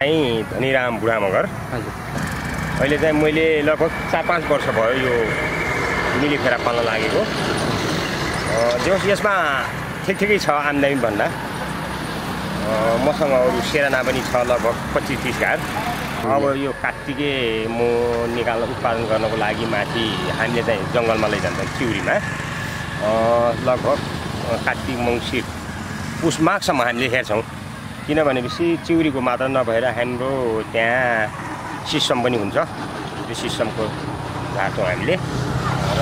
धनीराम बुढा मगर अहिले चाहिँ मैले लगभग 4-5 वर्ष भयो यो मिलिफेरा पाल्न लागेको। जस यसमा ठिकै छ आम्दानी भन्दा। मसँग अरू सेराना पनि छ लगभग 25-30 घार। अब यो कात्तिके म उत्पादन गर्नको लागि माथि हामीले चाहिँ जङ्गलमा लैजान्छौँ चिउरीमा। लगभग कात्तिक मङ्सिर पुस माघसम्म हामीले हेर्छौँ। किनभनेपछि चिउरीको मात्र नभएर हाम्रो त्यहाँ सिस्टम पनि हुन्छ। त्यो सिस्टमको झार्छौँ हामीले। र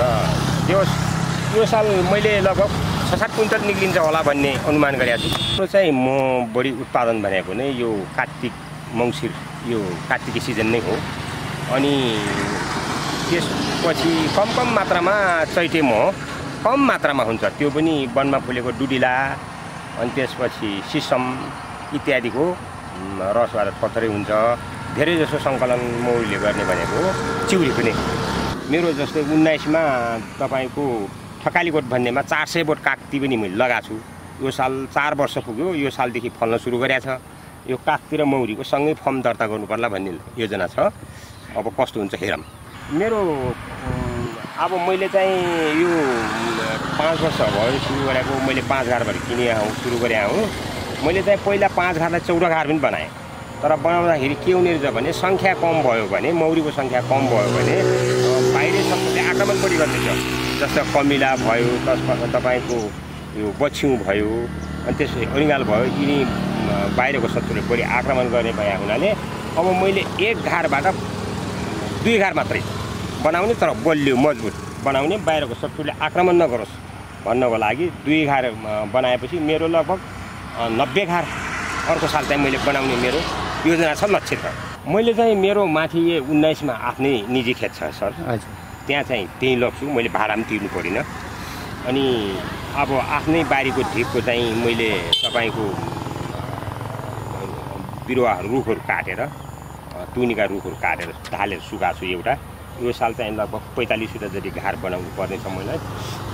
यो साल मैले लगभग 6-7 क्विन्टल निक्लिन्छ होला भन्ने अनुमान गरेको छु। त्यो चाहिँ म बढी उत्पादन भनेको नै यो कात्तिक मङ्सिर यो कात्तिके सिजन नै हो। अनि त्यसपछि कम मात्रामा चैते मह कम मात्रामा हुन्छ। त्यो पनि वनमा फुलेको डुडिला अनि त्यसपछि सिसम इत्यादिको रसवार पत्रै हुन्छ। धेरै जसो सङ्कलन मौरीले गर्ने भनेको चिउरी पनि। मेरो जस्तै 19मा तपाईँको ठकालीकोट भन्नेमा 400 बोट काक्ती पनि मैले लगाएको छु। यो साल 4 वर्ष पुग्यो। यो सालदेखि फल्न सुरु गरेको छ। यो काक्ती र मौरीको सँगै फर्म दर्ता गर्नुपर्ला भन्ने योजना छ। अब कस्तो हुन्छ हेरौँ। मेरो अब मैले चाहिँ यो 5 वर्ष भयो सुरु गरेको। मैले 5 घारबाट सुरु गरे हूँ। मैले चाहिँ पहिला 5 घारलाई 14 घार पनि बनाएँ। तर बनाउँदाखेरि के हुने रहेछ भने सङ्ख्या कम भयो भने मौरीको सङ्ख्या कम भयो भने बाहिरी शत्रुले आक्रमण पनि गर्दैछ। जस्तो कमिला भयो, तपाईँको यो बछ्यौँ भयो, अनि त्यसपछि अरिङ्गाल भयो। यिनी बाहिरको शत्रुले बढी आक्रमण गर्ने भए हुनाले अब मैले 1 घारबाट 2 घार मात्रै बनाउने, तर बलियो मजबुत बनाउने, बाहिरको शत्रुले आक्रमण नगरोस् भन्नको लागि 2 घार बनाएपछि मेरो लगभग 90 घार अर्को साल चाहिँ मैले बनाउने मेरो योजना छ, लक्ष्य छ। मैले चाहिँ मेरो माथि 19मा आफ्नै निजी खेत छ सर। त्यहाँ चाहिँ त्यहीँ लग्छु। मैले भाडा पनि तिर्नु परेन। अनि अब आफ्नै बारीको ढिपको चाहिँ मैले तपाईँको बिरुवाहरू रुखहरू काटेर टुनीका रुखहरू काटेर ढालेर सुकाएको छु एउटा। यो साल चाहिँ लगभग 45वटा जति घार बनाउनु पर्नेछ मलाई।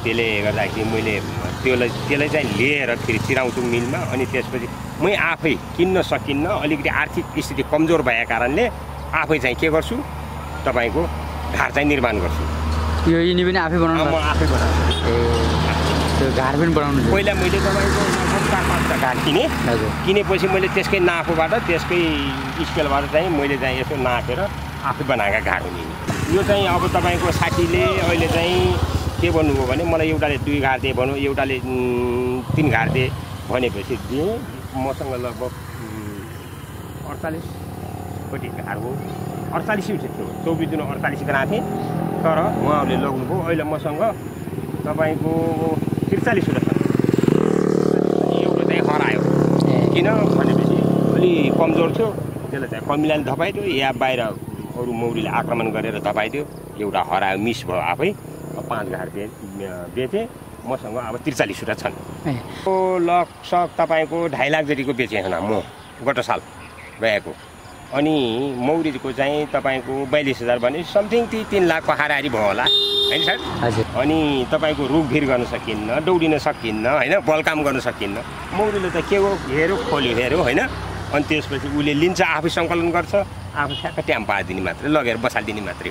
त्यसले गर्दाखेरि मैले त्यसलाई चाहिँ लिएर फेरि चिराउँछु मिलमा। अनि त्यसपछि मै आफै किन्न सकिन्न, अलिकति आर्थिक स्थिति कमजोर भएको कारणले आफै चाहिँ के गर्छु, तपाईँको घार चाहिँ निर्माण गर्छु। यो यिनी पनि आफै बनाउनु? म आफै बनाउँछु। त्यो घार पनि बनाउनु? पहिला मैले तपाईँको 4-5 घार किनेँ। किनेपछि मैले त्यसकै नाफोबाट त्यसकै स्केलबाट चाहिँ मैले चाहिँ यसो नापेर आफै बनाएका घार हुने। यो चाहिँ अब तपाईँको साथीले अहिले चाहिँ के भन्नुभयो भने मलाई एउटाले 2 घार दिए भनौँ, एउटाले 3 घार दिए भनेपछि दिएँ। मसँग लगभग 48 कति घार हो, 48 थियो। 24 दिन 48 गराएको थिएँ, तर उहाँहरूले लग्नुभयो। अहिले मसँग तपाईँको 43वटा छ। एउटा चाहिँ हरायो। किन भनेपछि अलि कमजोर थियो, त्यसलाई चाहिँ कमिलाले धपाइदियो या बाहिर अरू मौरीले आक्रमण गरेर धपाइदियो। एउटा हरायो, मिस भयो आफै। 5 घार बेचेँ। मसँग अब 43वटा छन्। लगभग तपाईँको 2.5 लाख जतिको बेचेँ होइन म गत साल गएको। अनि मौरीको चाहिँ तपाईँको 42,000 भने समथिङ 3 लाखको हाराहारी भयो होला होइन सर? अनि तपाईँको रुखभिर गर्न सकिन्न, दौडिन सकिन्न होइन, बलकाम गर्न सकिन्न। मौरीले त के हो, हेऱ्यो खोल्यो हेऱ्यो होइन। अनि त्यसपछि उसले लिन्छ, आफै सङ्कलन गर्छ, आफै ठ्याक्क ट्याम पारिदिने मात्रै, लगेर बसालिदिने मात्रै।